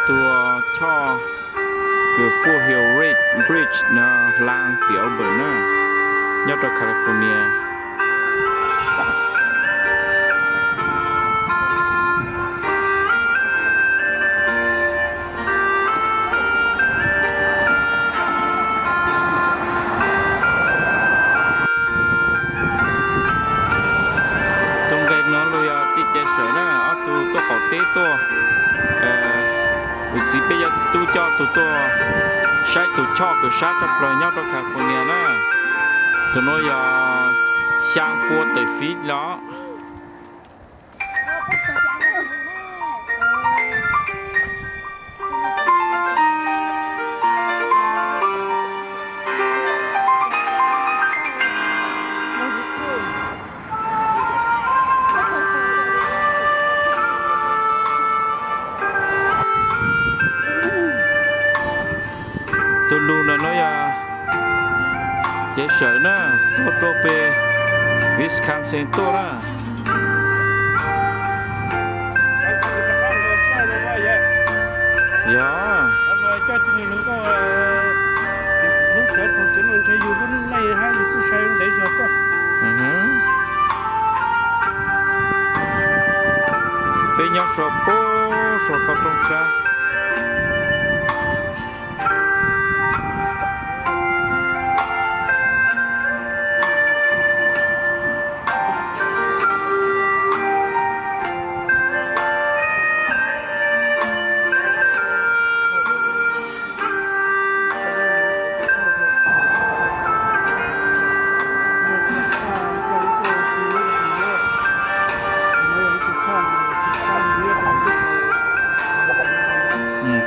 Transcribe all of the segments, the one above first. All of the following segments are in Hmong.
Tus choj kws Foothill Bridge no hla tim Auburn na, nyob rau California. Tus nqes no los yog tij Cev Sawm na, ob tug tuaj qaum teb tuaj, kuv txiv peb yog txiv tub coj tus tuaj saib tus choj kws sab tshaj plaws nyob rau California na. Tus no yog xyaa pua tawm feet los. Tus lug ntawm no yog Cev Sawm na, tuaj rau pem Wisconsin tuaj na. Yog. Peb nyob saum puag saum toj roob sab.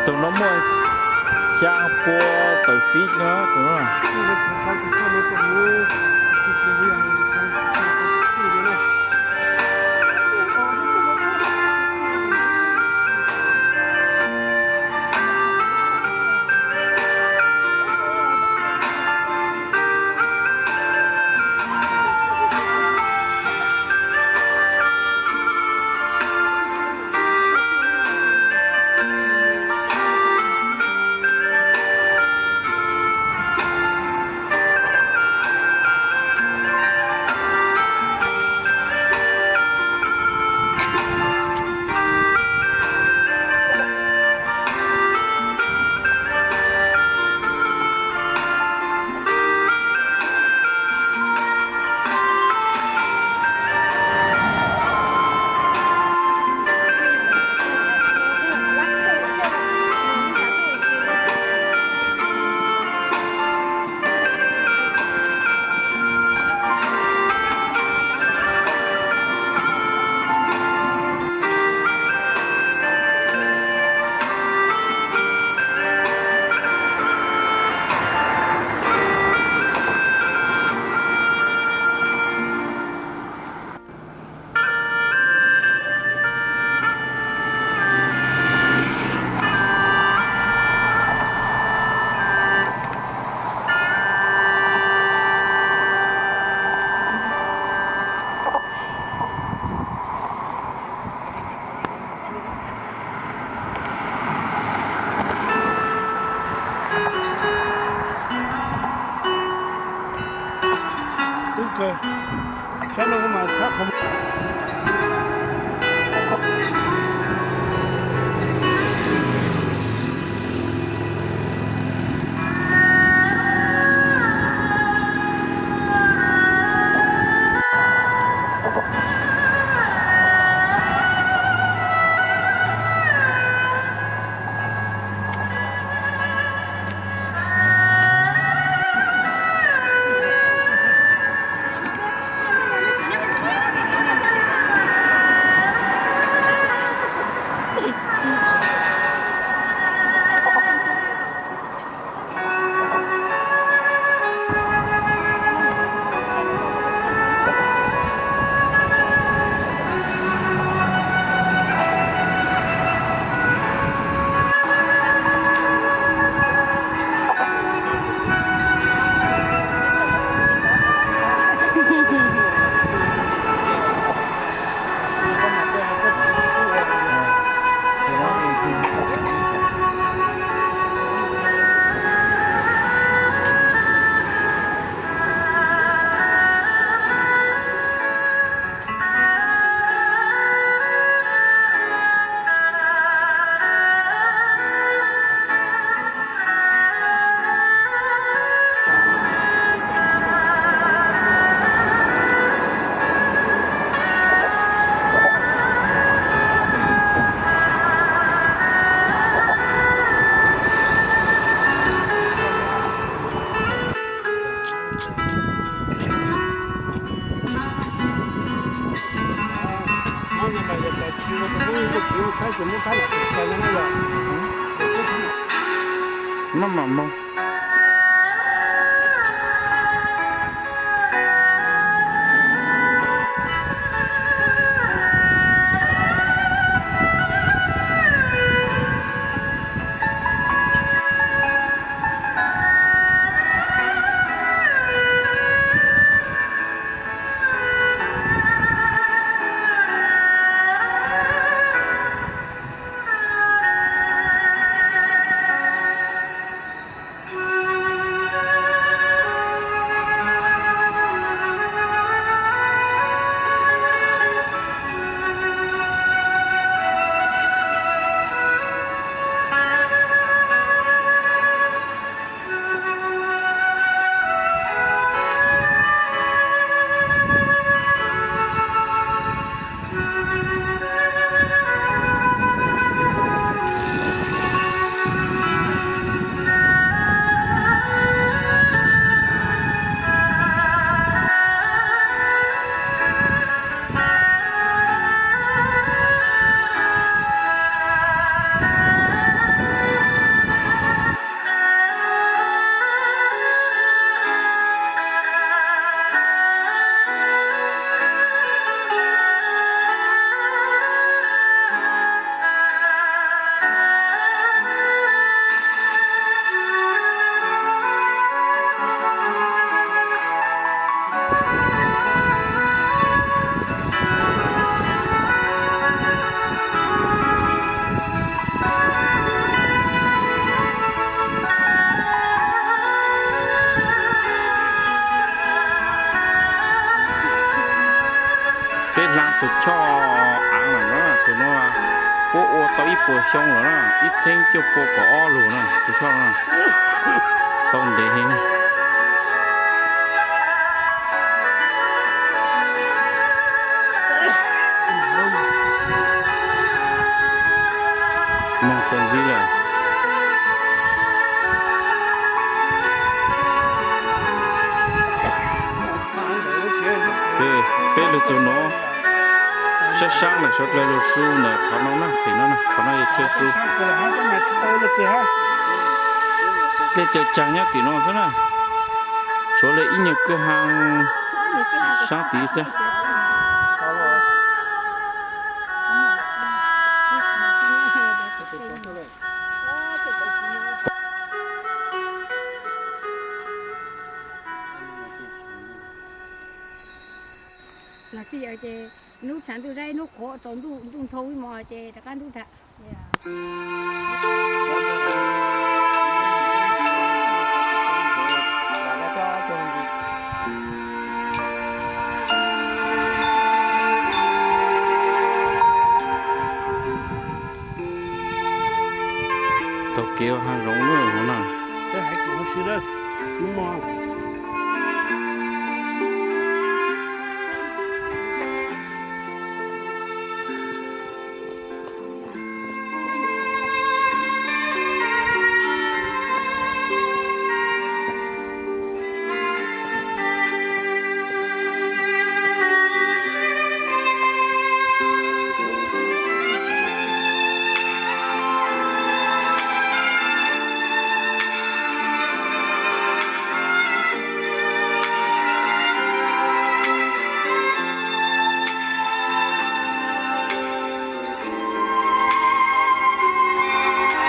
Tus no muaj xyaa pua tawm feet no. Maj mam mog. Peb hla tus choj av lawm na, tus no puab ua tau ib puas xyoo lawm na, ib txheeb cuaj pua kaum ob lug na, tus choj no tau ntev heev. Moog txuas ntxiv lawm. Peb lug txug nuav, saab saab lawm suav dlawg lug su ntawm qhov no na, tim no na, qhov no yog chaw su. Dlej caws caag nyob tim no xwb na, tshuav le ib nyuag kwj ha saab tid xwb. Los tsis yog ces nub tshav ntuj dab nub qhuav tsaus ntuj, ntuj ntxhua ib hmos ces rov qab ntub dhau. Taug kev ua hav zoov lawm no na.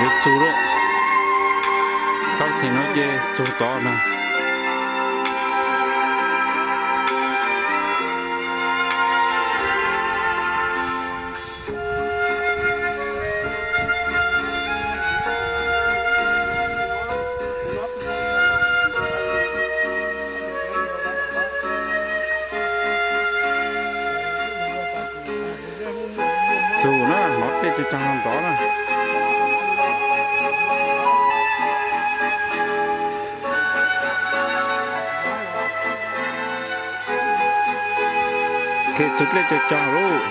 Yuav txug lawm, txog theem no ces txug tod na. Txug na, hov dlej caws caag hov ntov na. Txug dlej caws caag lauj.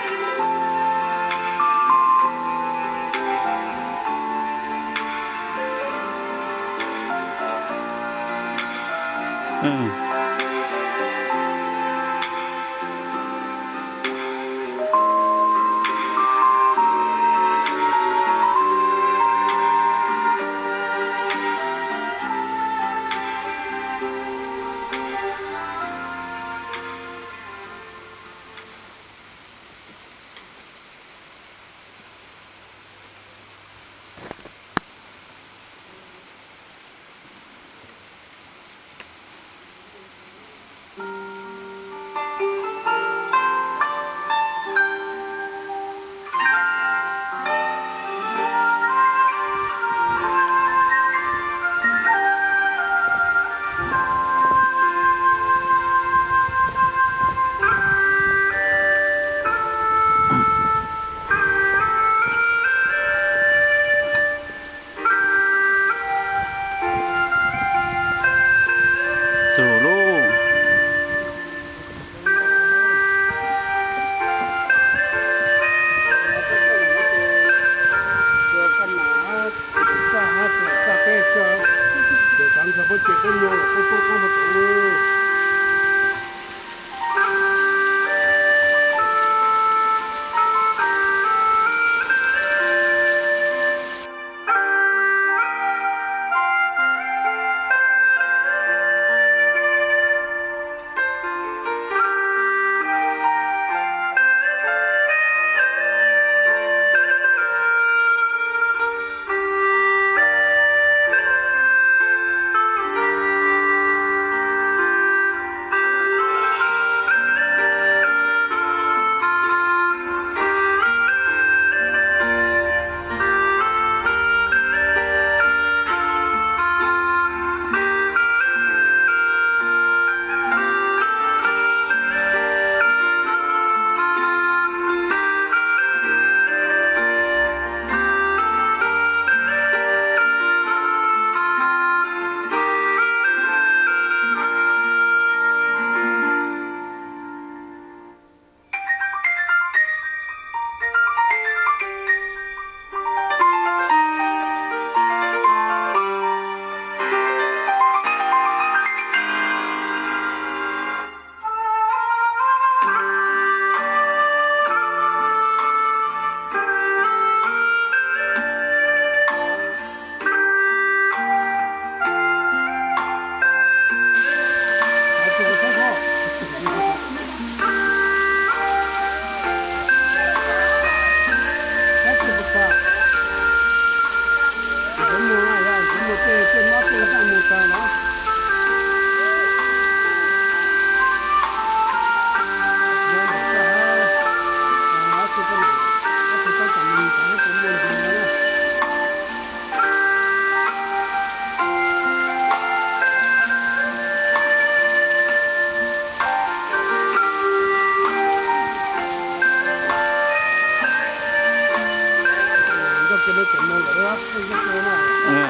Ces koj nyob los koj tuaj qab rau tom ub.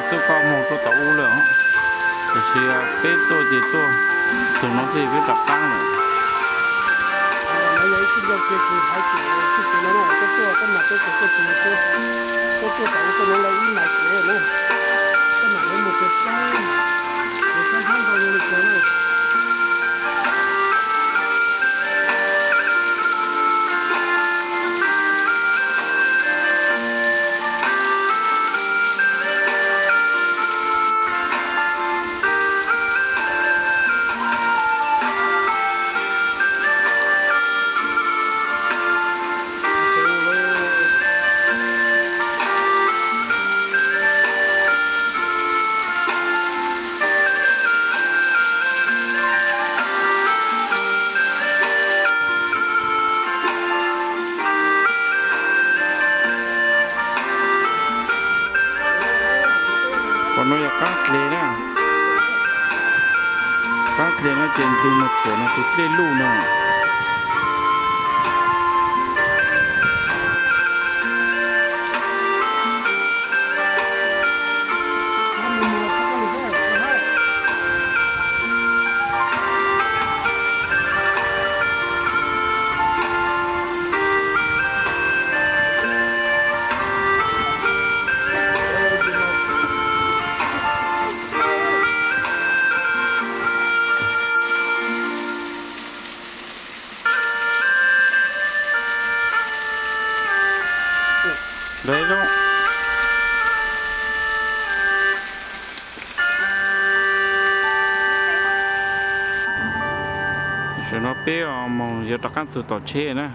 Txuj kho moog rua tom ub lawm, tiam sis peb tuaj ces tuaj txug no xwb peb rov qaab lawm. Qhov no yog qaab dle na. Qaab dle no ces ntws moog tshuam no tus dlej luj no. Lawv zoo. Tam sim no peb moog yuav rov qaab txug tom tsheb na.